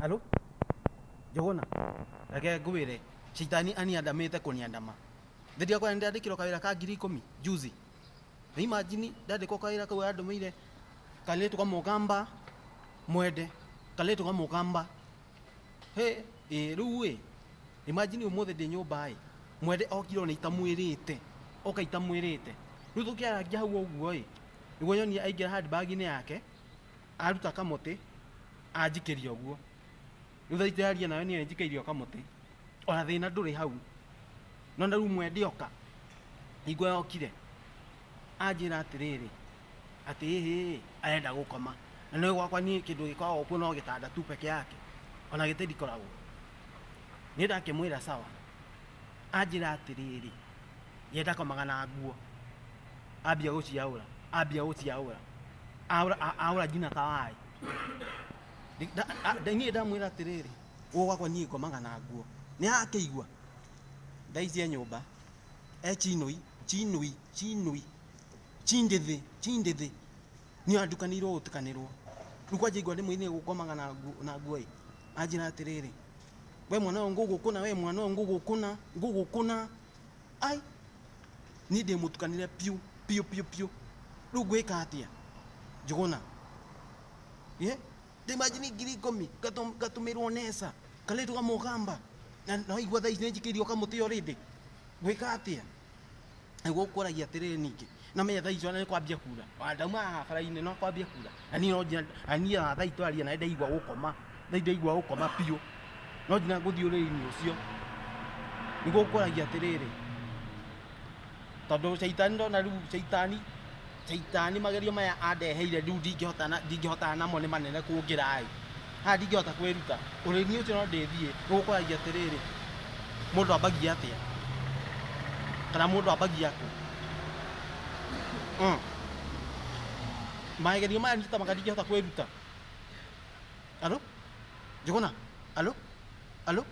Alo Njũgũna, reke ngwĩre, caitani aniandamĩte kũniandama. Thĩ ndiakora nĩndandĩkirwo kawĩra ka 10,000 juzi. Na imagine ndandĩkwo kawĩra kau andũmĩire karĩtũ kamũkamba mwende, karĩtũ kamũkamba. Hĩ, ĩ rĩu ĩ, imagine ũmũthĩ ndĩ nyũmba ĩ, mwende okire ona itamwĩrĩte, oka itamwĩrĩte. Rĩu tũkĩarangia hau ũguo ĩ, nĩguo nyonire aingĩra handbag-inĩ yake, aruta kamũtĩ, anjikĩria ũguo. Rĩu thaa ici ndĩraria nawe niĩ nĩnjikĩirio kamũtĩ. Ona thĩna ndũrĩ hau. No na rĩu mwende oka, hingo yokire, anjĩra atĩrĩrĩ, atĩ ĩhĩ arenda gũkoma. Na nĩ gwakwa niĩ kĩndũ gĩkoragwo kuo no gĩtanda tu peke yake. Ona gĩtĩ ndikoragwo. Niĩ ndakĩmwĩra sawa. Anjĩra atĩrĩrĩ, ye ndakomaga na nguo. Ambia gũciaũra, ambia gũciaũra. Aũra aũra nginya tawaĩ. Niĩ ndamwĩra atĩrĩrĩ, gũkũ gwakwa niĩ ngomaga na nguo. Nĩ arakĩigua? Thaa ici e nyũmba, e chinui, chinui, chinui, chindĩthĩ, chindĩthĩ. Niĩ andukanĩirwo gũtukanĩrwo. Rĩu kwanja aigua rĩmwe niĩ ngomaga na nguo na nguo ĩ, anjĩra atĩrĩrĩ, we mwana ũyũ ngũgũkũna, we mwana ũyũ ngũgũkũna, ngũgũkũna. Ai, niĩ ndĩmũtukanĩre piũ, piũ piũ piũ. Rĩu ngwĩka atĩa? Njũgũna. Ĩ? Imagine 10,000 ngatũmĩrwo nesa karĩtũ kamũkamba na no igua thaa ici nĩnjikĩirio kamũtĩ already. Ngwĩka atĩa? Nĩguo ũkoragia atĩrĩrĩ ningĩ na menya thaa ici ona nĩ kwambia kura. Ona ndauma haha bara-inĩ no kwambia kura. Na niĩ no nginya na niĩ ona thaa ici twaria na nĩndaigua gũkoma. Thaa ici ndaigua gũkoma biũ. No nginya ngũthiĩ ũrĩrĩ-inĩ ũcio. Nĩguo ũkoragia atĩrĩrĩ, tondũ caitani ndona rĩu caitani caitani magerio maya andeheire rĩu ndingĩhotana ndingĩhotana namo nĩ manene kũngĩra ĩ. Haha ndingĩhota kwĩruta. Ũrĩmi ũcio no ndĩthiĩ. Nĩguo ũkoragia atĩrĩrĩ, mũndũ ambagia atĩa? Kana mũndũ ambagia kũ? Magerio maya nitamaga ndingĩhota kwĩruta. Alo? Njũgũna? Alo? Alo?